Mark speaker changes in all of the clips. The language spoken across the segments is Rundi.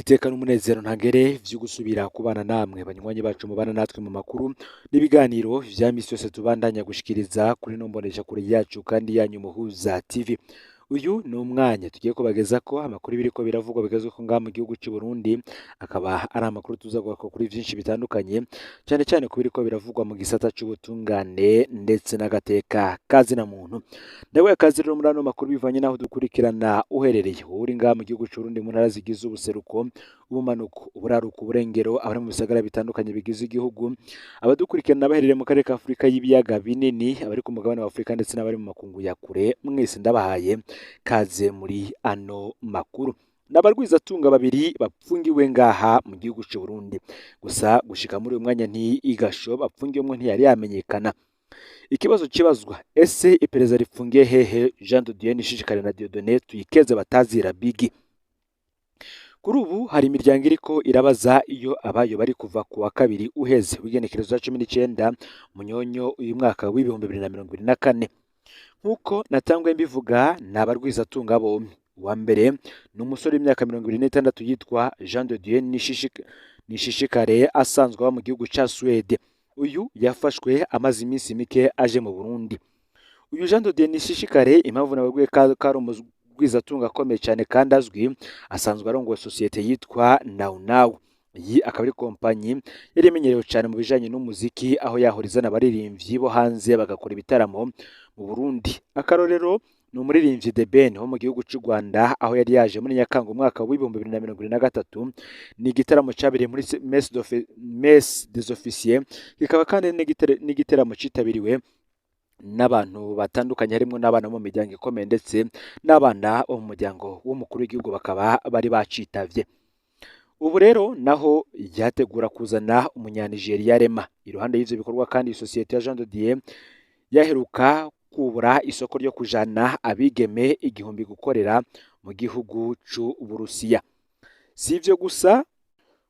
Speaker 1: Niteka n'umunezero ntangere vyo gusubira kubana namwe banywanyi bacu mubana natwe mu makuru n'ibiganiro vya misi yose tubandanya gushikiriza kuri ino mboneshakure yacu kandi yanyu Muhuza TV. Uyu ni umwanya tugiye kubagezako amakuru biriko biravugwa bigezweho ngaha mu gihugu c'u Burundi, akaba ari amakuru tuza kugaruka kuri vyinshi bitandukanye, cane cane ku biriko biravugwa mu gisata c'ubutungane ndetse n'agateka kazina muntu. Ndaguha ikaze rero muri ano makuru bivanye n'aho dukurikirana uherereye, wowe uri ngaha mu gihugu c'u Burundi mu ntara zigize ubuseruko, ubumanuko, uburaruko, uburengero, abari mu bisagara bitandukanye bigize igihugu, abadukurikirana baherereye mu karere ka Afurika y'ibiyaga binini, abari ku mugabane wa Afurika ndetse n'abari mu makungu ya kure, mwese ndabahaye kaze muri ano makuru. N'abarwizatunga babiri bapfungiwe ngaha mu gihugu c'u Burundi, gusa gushika muri uyu mwanya ntigasho bapfungiwemwo ntiyari yamenyekana. Ikibazo kibazwa, ese iperereza rifungiye hehe Jean de Dieu Nishishikare na Dieudonné Tuyikeze batazira Bigi? Kuri ubu hari imiryango iriko irabaza iyo abayo bari kuva ku wa kabiri uheze w'igenekerezo rya 19 Munyonyo uyu mwaka w'2024. Nk'uko natangwe mbivuga, ni abarwizatunga bombi. Uwa mbere ni umusore w'imyaka 26 yitwa Jean de Dieu Nishishikare, asanzwe aba mu gihugu ca Suède. Uyu yafashwe amaze iminsi mike aje mu Burundi. Uyu Jean de Dieu Nishishikare, impamvu nababwiye ko ari umugwizatunga akomeye cyane kandi azwi, asanzwe arongoye sosiyete yitwa Now Now. Iyi akaba ari kompanyi yari imenyerewe cyane mu bijanye n'umuziki, aho yahora izana abaririmbyi bo hanze bagakora ibitaramo mu Burundi. Akarorero ni umuririmbyi The Ben wo mu gihugu c'u Rwanda, aho yari yaje muri Nyakanga umwaka w'2023. Ni igitaramo cabereye muri Mess des Officiers, kikaba kandi n'igiteramo citabiriwe n'abantu batandukanye, harimo n'abana bo mu miryango ikomeye ndetse n'abana bo mu muryango w'umukuru w'igihugu, bakaba bari bacitavye. Ubu rero naho yategura kuzana umunyanigeriya Rema. Iruhande y'ivyo bikorwa kandi, sosiyete ya Jean de Dieu yaheruka kubura isoko ryo kujana abigeme 1000 gukorera mu gihugu c'Uburusiya. Si ivyo gusa,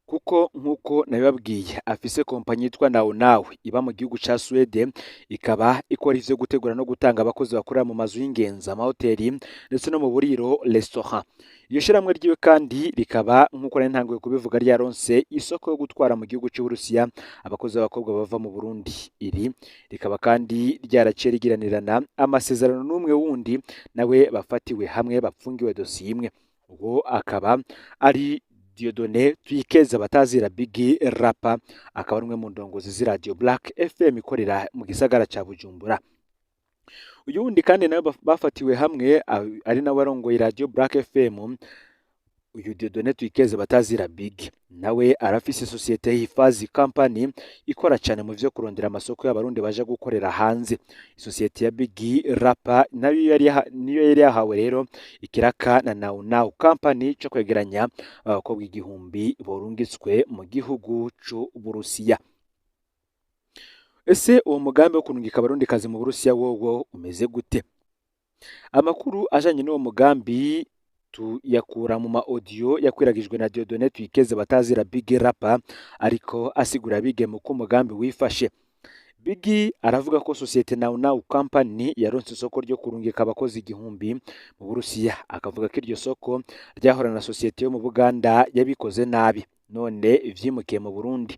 Speaker 1: kuko nk'uko nabibabwiye afise kompanyi yitwa Now Now iba mu gihugu ca Suède, ikaba ikora ivyo gutegura no gutanga abakozi bakorera mu mazu y'ingenzi, amahoteli ndetse no mu buriro, restaurant. Iyo shirahamwe ryiwe kandi rikaba, nk'uko nari ntanguye kubivuga, ryaronse isoko yo gutwara mu gihugu c'Uburusiya abakozi b'abakobwa bava mu Burundi. Iri rikaba kandi ryaraciye rigiranirana amasezerano n'umwe wundi nawe bafatiwe hamwe, bapfungiwe dosiye imwe. Uwo akaba ari Dieudonné Tuyikeza batazira Bigi Rapa, akaba ari umwe mu ndongozi z'iradio Black FM ikorera mu gisagara ca Bujumbura. Uyu wundi kandi nawe bafatiwe hamwe, ari nawe arongoye radio Black FM, uyu Dieudonné Tuyikeze batazira Big, nawe arafise sosiyete Hifazi Company ikora cyane mu vyo kurondera amasoko y'abarundi baje gukorera hanze. Isosiyete ya Big Rapa nayo niyo yari yahawe rero ikiraka na Now Now Company co kwegeranya abakobwa 1000 borungitswe mu gihugu c'Uburusiya. Ese uwo mugambi wo kurungika abarundikazi mu Burusiya wowo umeze gute? Amakuru ajanye n'uwo mugambi tuyakura mu ma audio yakwiragijwe na Dieudonné Tuyikeze batazira Big Rapa, ariko asigura abigeme uko umugambi wifashe. Bigi aravuga ko sosiyete Now Now Company yaronse isoko ryo kurungika abakozi 1000 mu Burusiya, akavuga ko iryo soko ryahorana na sosiyete yo mu Buganda yabikoze nabi, none vyimukiye mu Burundi.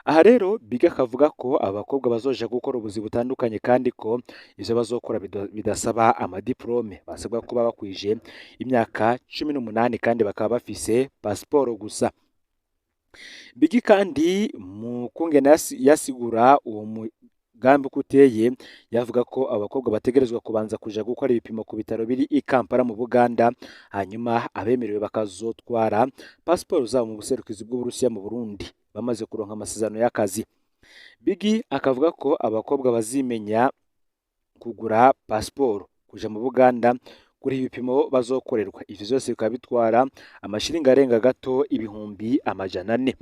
Speaker 1: Aha rero Big akavuga ko abakobwa bazoja gukora ubuzi butandukanye, kandi ko ivyo bazokora bidasaba amadiplome, basabwa kuba bakwije imyaka 18 kandi bakaba bafise pasiporo gusa. Bigi kandi mu kungene yasigura uwo mugambi uko uteye, yavuga ko abakobwa bategerezwa kubanza kuja gukora ibipimo ku bitaro biri i Kampala mu Buganda, hanyuma abemerewe bakazotwara pasiporo zabo mu buserukizi bw'Uburusiya mu Burundi bamaze kuronka amasezerano y'akazi. Bigi akavuga ko abakobwa bazimenya kugura pasiporo, kuja mu Buganda kuri ibipimo bazokorerwa, ivyo vyose bikaba bitwara amashiringi arenga gato 400,000,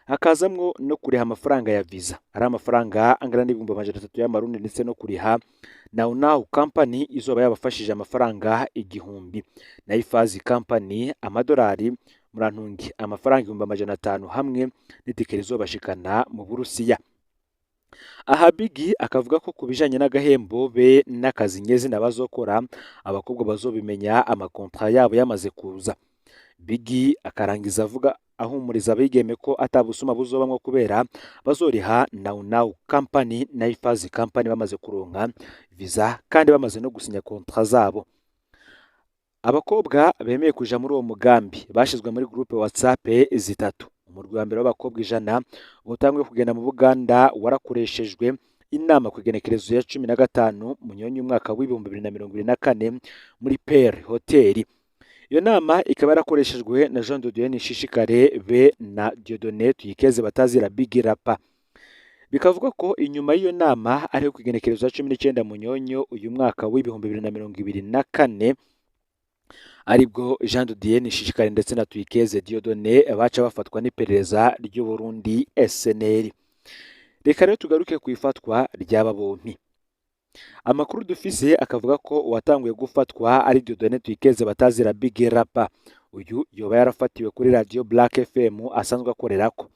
Speaker 1: hakazamwo no kuriha amafaranga ya visa ari amafaranga angana n'300,000 y'amarundi, ndetse no kuriha Now Now Company izoba yabafashije amafaranga 1000, na Ifazi Company amadolari, murantungi, amafaranga 500,000 hamwe n'itike rizobashikana mu Burusiya. Aha Bigi akavuga ko ku bijanye n'agahembo be n'akazi nyezina bazokora, abakobwa bazobimenya amakontra yabo yamaze kuza. Biggie akarangiza avuga ahumuriza abigeme ko atabusuma buzobamwo kubera bazoriha Now Now Company na Ifazi Company bamaze kuronka visa kandi bamaze no gusinya kontra zabo. Abakobwa bemeye kuja muri uwo mugambi bashizwe muri groupe WhatsApp zitatu. Umurwi wa mbere w'abakobwa 100 utanguye kugenda mu Buganda warakoreshejwe inama ku igenekerezo ya 15 Munyonyi umwaka w'2024 muri Pearl Hotel. Iyo nama ikaba yarakoreshejwe na Jean de Dieu Nishishikare be na Dieudonné Tuyikeze batazira Big Rapa. Bikavuga ko inyuma y'iyo nama ariho ku igenekerezo ya 19 Munyonyo uyu mwaka w'2024 aribwo Jean de Dieu Nishishikare ndetse na Tuyikeze Dieudonné baca bafatwa n'iperereza ry'u Burundi SNL. Reka rero tugaruke ku ifatwa ry'aba bompi. Amakuru dufise akavuga ko uwatanguye gufatwa ari Dieudonné Tuyikeze batazira Big Rapa. Uyu yoba yarafatiwe kuri radio Black FM asanzwe akorerako.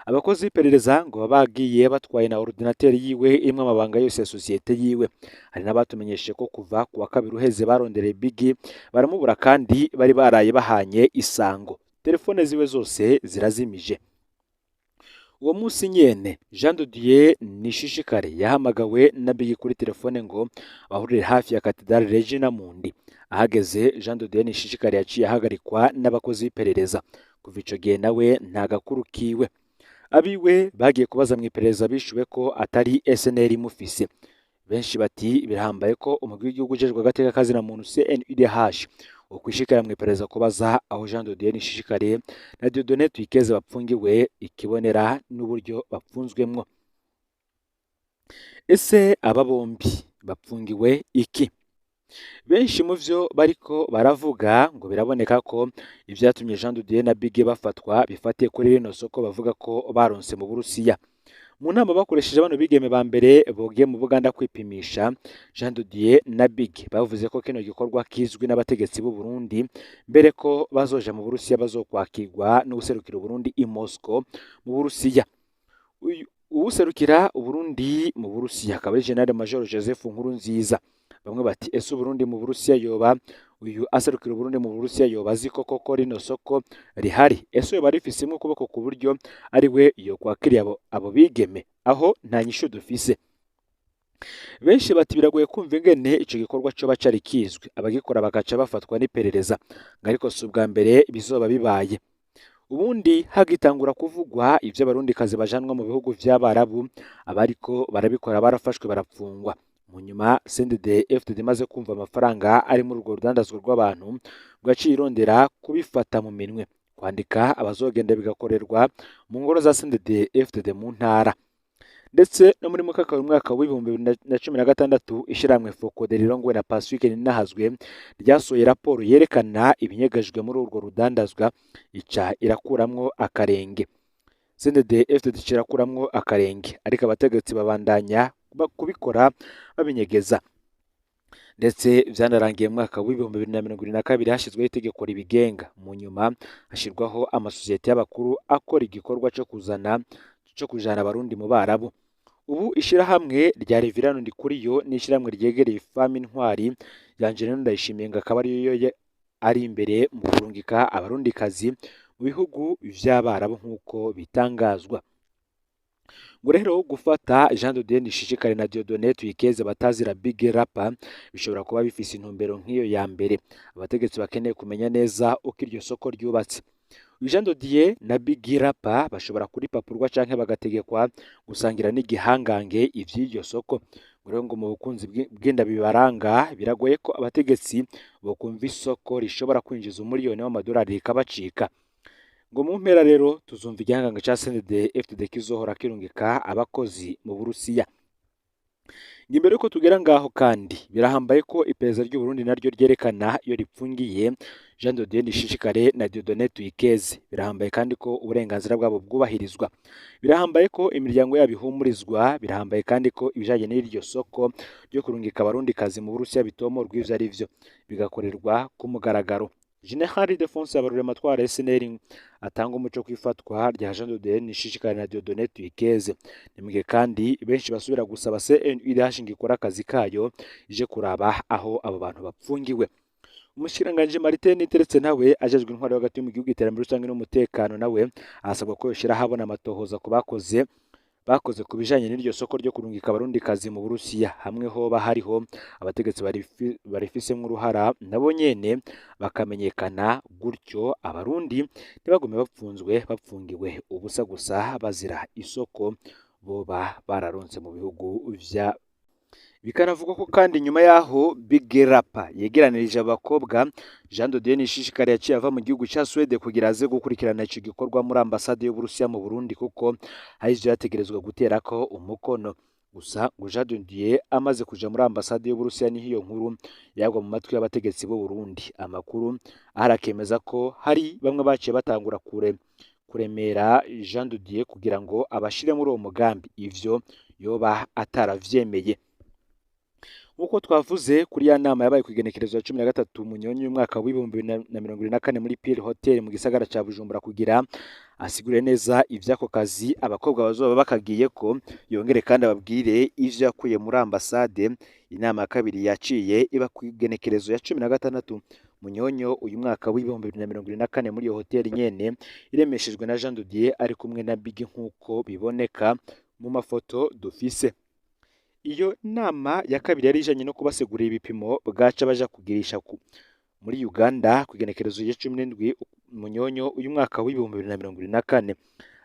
Speaker 1: Abakozi b'iperereza ngo baba bagiye batwaye na ordinateur yiwe imwe amabanga yose ya sosiyete yiwe. Hari n'abatumenyesheje ko kuva ku wa kabiri uheze barondereye Biggie baramubura kandi bari baraye bahanye isango. Telefone ziwe zose zirazimije. Uwo munsi nyene Jean de Dieu Nishishikare yahamagawe na Biggie kuri telefone ngo bahurire hafi ya Cathedral Regina Mundi. Ahageze Jean de Dieu Nishishikare yaciye ahagarikwa n'abakozi b'iperereza. Kuva ico gihe nawe nta gakuru kiwe. Abiwe bagiye kubaza mu iperereza bishuwe ko atari SNL imufise. Benshi bati birahambaye ko umugwi w'igihugu ujejwe agateka kazina muntu CNIDH ukwishikira mu iperereza kubaza aho Jean de Dieu Nishishikare na Dieudonné Tuyikeze bapfungiwe ikibonera n'uburyo bapfunzwemwo. Ese aba bombi bapfungiwe iki? Benshi mu vyo bariko baravuga ngo biraboneka ko ivyatumye Jean de Dieu na Biggie bafatwa bifatiye kuri rino soko bavuga ko baronse mu Burusiya. Mu nama bakoresheje bano bigeme ba mbere bogiye mu Buganda kwipimisha, Jean de Dieu na Biggie bavuze ko kino gikorwa kizwi n'abategetsi b'u Burundi, mbere ko bazoja mu Burusiya bazokwakirwa n'uwuserukira Uburundi i Moscow mu Burusiya. Uwuserukira Uburundi mu Burusiya akaba ari General Major Joseph Nkurunziza. Bamwe bati ese Uburundi mu Burusiya yoba uyu aserukira Uburundi mu Burusiya yoba azi ko koko rino soko rihari? Ese yoba rifisemwo ukuboko ku buryo ari we yokwakiriye abo bigeme? Aho nta nyishu dufise. Benshi bati biragoye kumva ingene ico gikorwa coba cari kizwi, abagikora bagaca bafatwa n'iperereza, ariko si ubwa mbere bizoba bibaye. Ubundi hagitangura kuvugwa ivyo abarundikazi bajanwa mu bihugu vy'Abarabu, abariko barabikora barafashwe barapfungwa. Mu nyuma CNDD FDD imaze kumva amafaranga ari muri urwo rudandazwa rw'abantu, bwaciye irondera kubifata mu minwe, kwandika abazogenda bigakorerwa mu ngoro za CNDD FDD mu ntara. Ndetse no muri mukaka umwaka w'2016 ishiramwe Focode rirongowe na Pacifique Ninahazwe ryasohoye raporo yerekana ibinyegajwe muri urwo rudandazwa, ica irakuramwo akarenge. CNDD FDD irakuramwo akarenge, ariko abategetsi babandanya kubikora babinyegeza. Ndetse vyanarangiye mu mwaka w'2022 hashyizweho itegeko ribigenga. Mu nyuma hashirwaho amasosiyete y'abakuru akora igikorwa co kuzana co kujana abarundi mu Barabu. Ubu ishirahamwe rya Reverano Ndikuriyo ni ishirahamwe ryegereye Femme Intwari ya Angelina Ndayishimiye, ngo akaba ariyo ari imbere mu kurungika abarundikazi mu bihugu vy'Abarabu nk'uko bitangazwa. Ngo rero gufata Jean de Dieu Nishishikare na Dieudonné Tuyikeze batazira Big Rapa bishobora kuba bifise intumbero nk'iyo ya mbere. Abategetsi bakeneye kumenya neza uko iryo soko ryubatse. Jean de Dieu na Big Rapa bashobora kuripapurwa canke bagategekwa gusangira n'igihangange ivy'iryo soko. Ngo rero ngo mu bukunzi bw'inda bibaranga biragoye ko abategetsi bokumva isoko rishobora kwinjiza $1,000,000 rikabacika. Ngo mu mpera rero tuzumva igihangange ca CNDD FDD kizohora kirungika abakozi mu Burusiya. Imbere yuko tugera ngaho kandi birahambaye ko iperereza ry'u Burundi naryo ryerekana iyo ripfungiye Jean de Dieu Nishishikare na Dieudonné Tuyikeze. Birahambaye kandi ko uburenganzira bwabo bwubahirizwa. Birahambaye ko imiryango yabo ihumurizwa. Birahambaye kandi ko ibijanye n'iryo soko ryo kurungika abarundikazi mu Burusiya bitomorwa ivyo ari vyo, bigakorerwa ku mugaragaro. General Ildefonse Habarurema atwara SNL atanga umuco kw'ifatwa rya Jean de Dieu Nishishikare na Dieudonné Tuyikeze. Ni mugihe kandi benshi basubira gusaba CNIDH ngo ikore akazi kayo ije kuraba aho abo bantu bapfungiwe. Umushikiranganji Martin Niteretse nawe ajejwe intwaro hagati mu gihugu, iterambere rusange n'umutekano, nawe asabwa ko yoshira ahabona amatohoza ku bakoze ku bijanye n'iryo soko ryo kurungika abarundikazi mu Burusiya, hamwe hoba hariho abategetsi barifisemwo uruhara nabo nyene bakamenyekana, gutyo abarundi ntibagume bapfunzwe bapfungiwe ubusa gusa bazira isoko boba bararonse mu bihugu vya. Bikanavugwa ko kandi nyuma yaho Big Rapa yegeranirije abakobwa, Jean de Dieu Nishishikare yaciye ava mu gihugu ca Suède kugira aze gukurikirana ico gikorwa muri ambasade y'Uburusiya mu Burundi, kuko hari ivyo yategerezwa guterako umukono. Gusa ngo Jean de Dieu amaze kuja muri ambasade y'Uburusiya niho iyo nkuru yagwa mu matwi y'abategetsi b'u Burundi. Amakuru ahari akemeza ko hari bamwe baciye batangura kuremera Jean de Dieu kugira ngo abashire muri uwo mugambi, ivyo yoba ataravyemeye. Nk'uko twavuze kuri ya nama yabaye ku igenekerezo ya 13 Munyonyo y'umwaka w'2024 muri Pearl Hotel mu gisagara ca Bujumbura, kugira asigure neza ivy'ako kazi abakobwa bazoba bakagiyeko, yongere kandi ababwire ivyo yakuye muri ambasade. Inama ya kabiri yaciye iba ku igenekerezo ya 16 Munyonyo uyu mwaka w'2024 muri iyo hoteli nyene, iremeshejwe na Jean de Dieu ari kumwe na Big nk'uko biboneka mu mafoto dufise. Iyo nama ya kabiri yari ijanye no kubasigurira ibipimo bwaca baja kugirisha muri Uganda ku igenekerezo rya 17 Munyonyo uyu mwaka w'2024,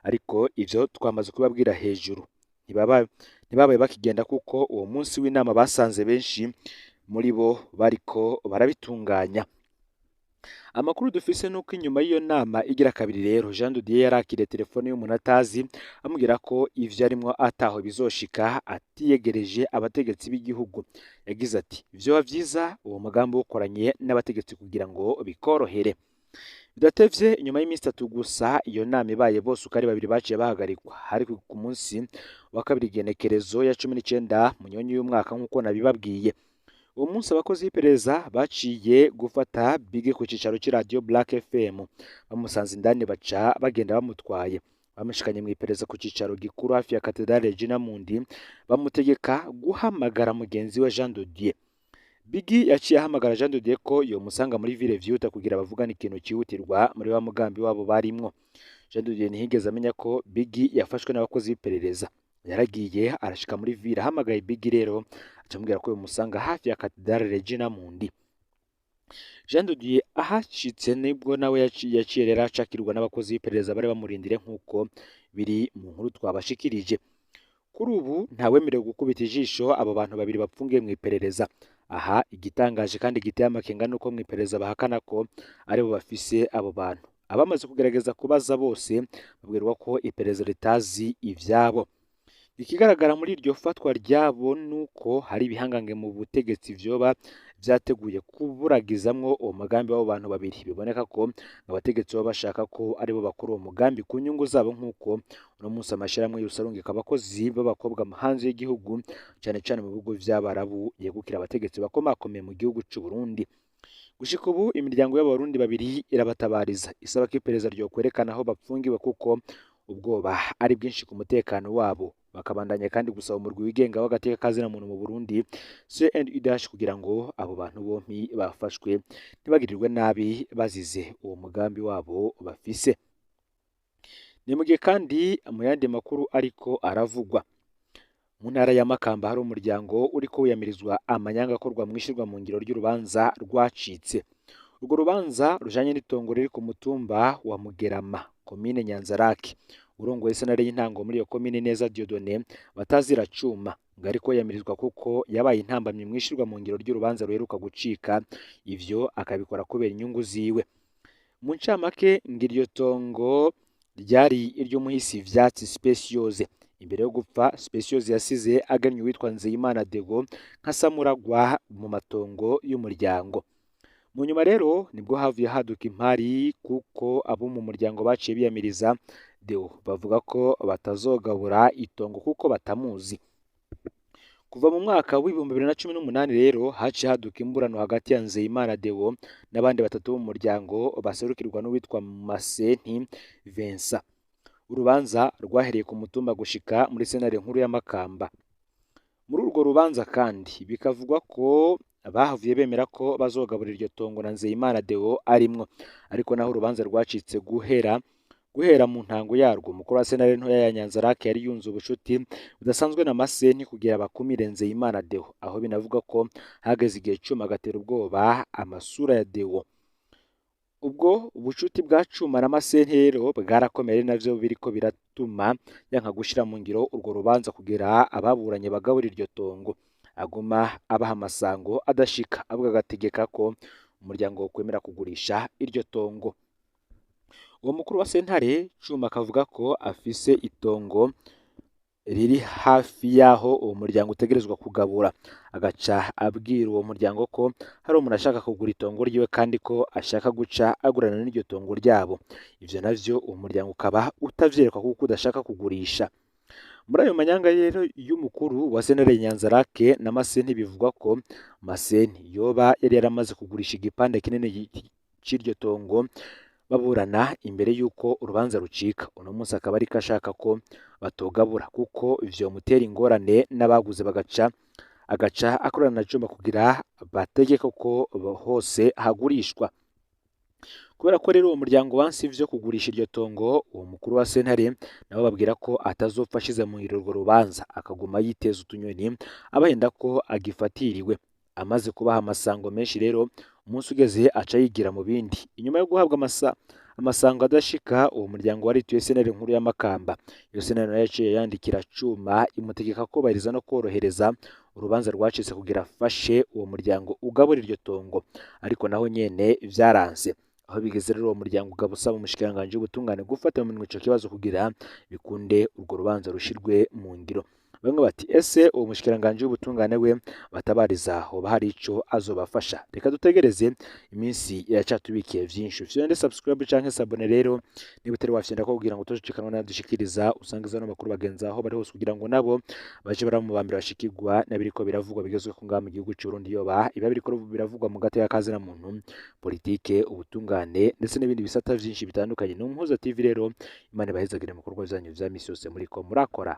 Speaker 1: ariko ivyo twamaze kubabwira hejuru. Ntibabaye bakigenda kuko uwo munsi w'inama basanze benshi muri bo bariko barabitunganya. Amakuru dufise nuko inyuma y'iyo nama igira kabiri rero, Jean de Dieu yarakiriye telefone y'umuntu atazi amubwira ko ivyo arimwo ataho bizoshika atiyegereje abategetsi b'igihugu. Yagize ati: "Vyoba vyiza uwo mugambi wukoranye n'abategetsi kugira ngo bikorohere." Bidatevye, inyuma y'iminsi 3 gusa iyo nama ibaye, bose uko ari babiri baciye bahagarikwa. Hari ku munsi wa kabiri, igenekerezo ya 19 Munyonyo y'umwaka, nk'uko nabibabwiye. Uwo munsi abakozi b'iperereza baciye gufata Big ku cicaro c'iradiyo Black FM, bamusanze indani baca bagenda bamutwaye, bamushikanye mu iperereza ku cicaro gikuru hafi ya Katedrale Regina Mundi, bamutegeka guhamagara mugenzi we Jean de Dieu. Big yaciye ahamagara Jean de Dieu ko yomusanga muri ville vyihuta kugira bavugane ikintu cyihutirwa muri wa mugambi wabo barimwo. Jean de Dieu ntiyigeze amenya ko Big yafashwe n'abakozi b'iperereza. Yaragiye arashika muri ville, ahamagaye Big rero acamubwira ko yomusanga hafi ya Katedrale Regina Mundi. Jean de Dieu ahashitse nibwo nawe yaciye rero acakirwa n'abakozi b'iperereza bari bamurindire, nk'uko biri mu nkuru twabashikirije. Kuri ubu ntawemerewe gukubita ijisho abo bantu babiri bapfungiye mu iperereza. Aha igitangaje kandi giteye amakenga nuko mu iperereza bahakana ko aribo bafise abo bantu. Abamaze kugerageza kubaza bose babwirwa ko iperereza ritazi ivyabo. Ikigaragara muri iryo fatwa ryabo nuko hari ibihangange mu butegetsi vyoba vyateguye kuburagizamwo uwo mugambi w'abo bantu babiri. Biboneka ko abategetsi baba bashaka ko aribo bakora uwo mugambi ku nyungu zabo, nk'uko uno munsi amashirahamwe yose arungika abakozi b'abakobwa hanze y'igihugu, cane cane mu bihugu vy'Abarabu, yegukira abategetsi bakomakomeye mu gihugu c'u Burundi. Gushika ubu imiryango y'abarundi babiri irabatabariza, isaba ko iperereza ryokwerekana aho bapfungiwe, kuko ubwoba ari bwinshi ku mutekano wabo. Bakabandanya kandi gusaba umurwi wigenga w'agateka kazina muntu mu Burundi CNIDH kugira ngo abo bantu bompi bafashwe ntibagirirwe nabi bazize uwo mugambi wabo bafise. Ni mu gihe kandi mu yandi makuru ariko aravugwa mu ntara ya Makamba, hari umuryango uriko wiyamirizwa amanyanga akorwa mw'ishirwa mu ngiro ry'urubanza rwacitse. Urwo rubanza rujanye n'itongo riri ku mutumba wa Mugerama, komine Nyanzarake. Urongoye sentare y'intango muri iyo komine, Neza Dieudonné batazira cuma, ngo ariko yamirizwa kuko yabaye intambamyi mw'ishirwa mu ngiro ry'urubanza ruheruka gucika, ivyo akabikora kubera inyungu ziwe. Mu ncamake, ngo iryo tongo ryari iry'umuhisi Vyatsi Speciose. Imbere yo gupfa, Speciose yasize agannye uwitwa Nzeyimana Dego nka Samuragwa mu matongo y'umuryango. Mu nyuma rero nibwo havuye haduka impari, kuko abo mu muryango baciye biyamiriza Deo, bavuga ko batazogabura itongo kuko batamuzi. Kuva mu mwaka w'2018 rero haciye haduka imburano hagati ya Nzeyimana Deo n'abandi batatu bo mu muryango baserukirwa n'uwitwa Masenti Vincent. Urubanza rwahereye ku mutumba gushika muri sentare nkuru ya Makamba. Muri urwo rubanza kandi bikavugwa ko bahavuye bemera ko bazogabura iryo tongo na Nzeyimana Deo arimwo, ariko naho urubanza rwacitse guhera mu ntango yarwo, umukuru wa sentare ntoya ya Nyanza-Lac yari yunze ubucuti budasanzwe na Masenti kugira bakumire Nzeyimana Deo, aho binavuga ko hageze igihe Cuma agatera ubwoba amasura ya Deo. Ubwo ubucuti bwa Cuma na Masenti rero bwarakomeye, ari navyo biriko biratuma yanka gushira mu ngiro urwo rubanza kugira ababuranye bagabura iryo tongo, aguma abaha amasango adashika, ahubwo agategeka ko umuryango wokwemera kugurisha iryo tongo. Uwo mukuru wa sentare Cuma akavuga ko afise itongo riri hafi y'aho uwo muryango utegerezwa kugabura, agaca abwira uwo muryango ko hari umuntu ashaka kugura itongo ryiwe kandi ko ashaka guca agurana n'iryo tongo ryabo. Ivyo navyo uwo muryango ukaba utavyerekwa kuko udashaka kugurisha. Muri ayo manyanga rero y'umukuru wa sentare Nyanza-Lac na Masenti, bivugwa ko Masenti yoba yari yaramaze kugurisha igipande kinini c'iryo tongo baburana imbere y'uko urubanza rucika. Uno munsi akaba ariko ashaka ko batogabura kuko vyomutera ingorane n'abaguze, bagaca agaca akorana na Cuma kugira bategeke ko hose hagurishwa. Kubera ko rero uwo muryango wanse ivyo kugurisha iryo tongo, uwo mukuru wa sentare nabo babwira ko atazopfa ashize mu ngiro urwo rubanza, akaguma yiteza utunyoni abahenda ko agifatiriwe. Amaze kubaha amasango menshi rero, umunsi ugeze aca yigira mu bindi. Inyuma yo guhabwa amasango adashika, uwo muryango warituye sentare nkuru ya Makamba. Iyo sentare nayo yaciye yandikira Cuma imutegeka kubahiriza no korohereza urubanza rwacitse kugira afashe uwo muryango ugabura iryo tongo, ariko naho nyene vyaranse. Aho bigeze rero, uwo muryango ukaba usaba umushikiranganji w'ubutungane gufata mu minwe ico kibazo kugira bikunde urwo rubanza rushirwe mu ngiro. Bamwe bati: ese uwo mushikiranganji w'ubutungane we batabariza hoba hari ico azobafasha? Reka dutegereze, iminsi iracatubikiye vyinshi. Ufyonde subscribe canke s'abonner rero niba utari wafyonda ko, kugira ngo utoshikanwa n'adushikiriza, usangiza no makuru bagenzi aho bari hose, kugira ngo nabo baje baramubambira bashikirwa n'abiriko biravugwa bigezweho ngaha mu gihugu c'u Burundi, yoba iba biriko biravugwa mu gateka kazina muntu, politike, ubutungane ndetse n'ibindi bisata vyinshi bitandukanye. Ni Umuhuza TV rero, Imana ibahezagire mu bikorwa vyanyu vya misi yose muriko murakora.